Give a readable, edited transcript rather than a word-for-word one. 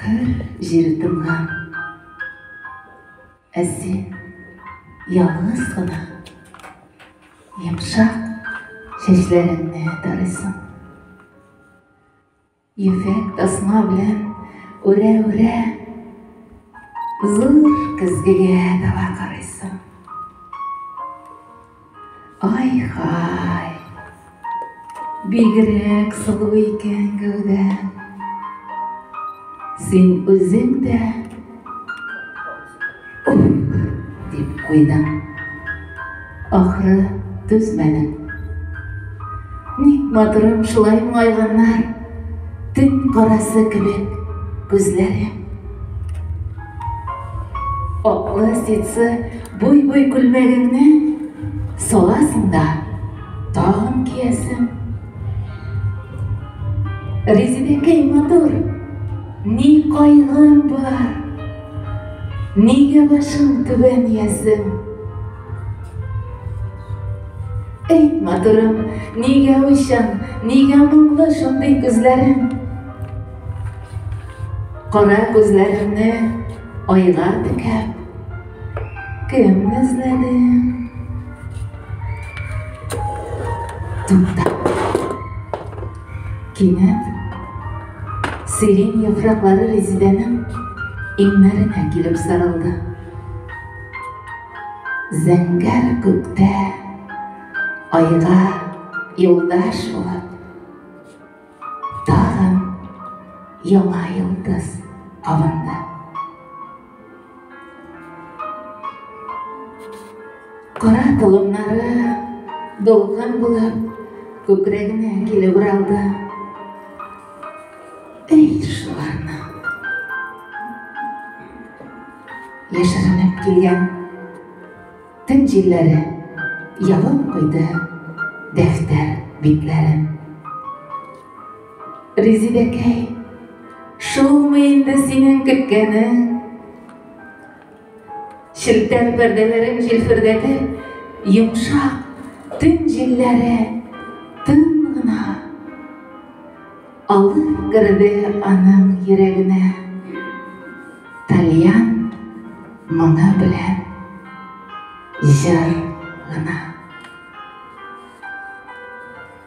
Кыр җире тынган. Ә син ялгыз гына йомшак чәчләреңне тарыйсың. Ефәк тасма белән үрә-үрә зур көзгегә таба карыйсың. Ай-һай, бигрәк сылу икән гәүдәң. Син үзең дә уф дип куйдың. Ахры түзмәдең. Ник матурым шулай моңайганнар, төн карасы кебек күзләрең. Аклы ситсы буй-буй күлмәгеңне саласың да тагын киясең. Резидәкәй матур, ни кайгың бар? Нигә башың түбән иясең? Әйт, матурым, нигә уйчан, нигә моңлы шундый күзләрең? Кара күзләреңне айга текәп, кемне эзләдең? Тукта. Кинәт сирень яфраклары Резидәнең иңнәренә килеп сарылды. Зәңгәр күктә айга юлдаш булып, Тагын яңа йолдыз кабынды. Кара толымнары дулкын булып күкрәгенә килеп уралды. Эй, шуларны! Яшеренеп килгән Төн җилләре ябып куйды дәфтәр битләрен. Резидәкәй, шулмы инде синең көткәнең? Челтәр пәрдәләрен җилфердәтеп, йомшак төн җилләре тын гына алып керде аның йөрәгенә. Тальян моңы белән җыр гына.